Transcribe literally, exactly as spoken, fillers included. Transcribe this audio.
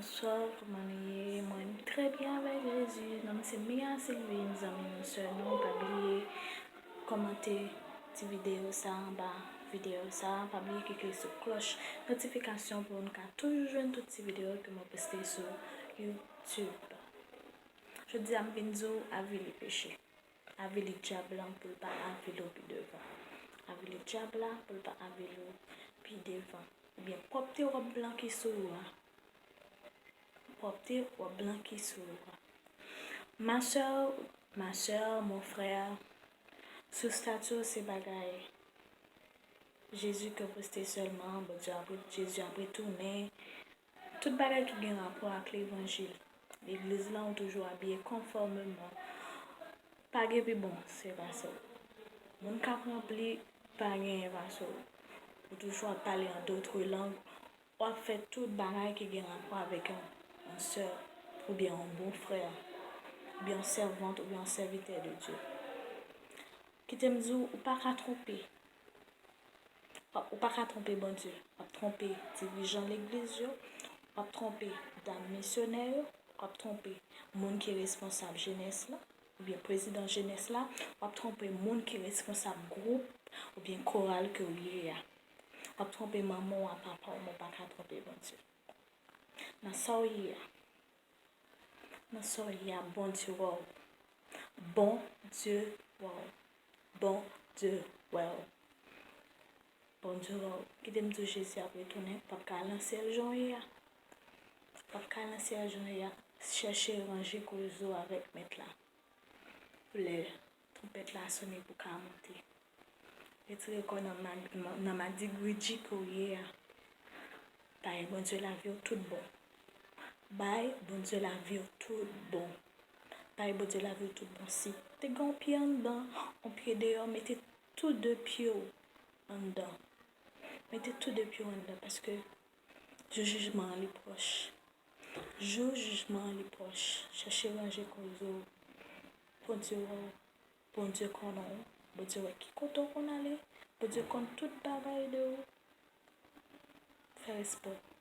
Bonswa, kòman nou ye? Mwen trè byen avèk Jezi. Non m se Mia Sylvie, zanmi nou, sè nou. Pa bliye kòmante ti videyo sa anba videyo sa. Pa bliye klike sou klòch notifikasyon pou n ka toujou jwenn tout ti videyo ke mwen poste sou YouTube. Jodi a m vin di w avili peche. Avili dyab lan pou l pa avili w pi devan. Avili dyab la pou l pa avili w pi devan. Oubyen pwòpte wòb blan ki sou ou a. Pwòpte wòb blan ki sou ou a. Ma sè, ma sè, mon frè, sou stati w se bagay Jezi ke poste sèlman, Bondye ap, Jezi ap retounen. Tout bagay ki gen rapò ak levanjil, legliz lan ou toujou abiye konfòmeman. Pa gen pi bon, se pase w. Moun k ap ranpli pa genyen pase w. Ou toujou ap pale an dotre lang, w ap fè tout bagay ki gen rapò avèk yon, yon sè, oubyen yon bon frè, oubyen yon sèvant, oubyen yon sèvitè de Dye. Kite m di w, ou pa ka twonpe. W ap, ou pa ka twonpe Bondye. W ap twonpe dirijan legliz yo, w ap twonpe dam misyonè yo, w ap twonpe moun ki responsab jenès lan, oubyen prezidan jenès la, w ap twonpe moun ki responsab gwoup oubyen koral ke w ye a. W ap twonpe manman w a, papa w, men w pa ka twonpe Bondye. Nan sa w ye a, nan sa w ye a, Bondye wè w. Bondye wè w. Bondye wè w. Bondye wè w. Kite m di w, Jezi ap retounen, w p ap ka al nan syèl jan w ye a. W p ap ka al nan syèl jan w ye a. Chèche ranje koze w avèk Mèt la. Lè twonpèt la sone pou w ka monte. Retire kò w nan ma-, nan madigridji ke w ye a. Bay Bondye lavi w tout bon. Bay Bondye lavi w tout bon. Bay Bondye lavi w tout bon. Si te gen yon pye anndan, yon pye deyò, mete tou de pye w anndan. Mete tou de pye w anndan, paske jou jijman an li pwòch. Jou jijman an li pwòch. Chèche ranje koze w. Bondye wè w. Bondye konnen w. Bondye wè ki kote w konn ale. Bondye konn tout bagay de ou. Fè respè w.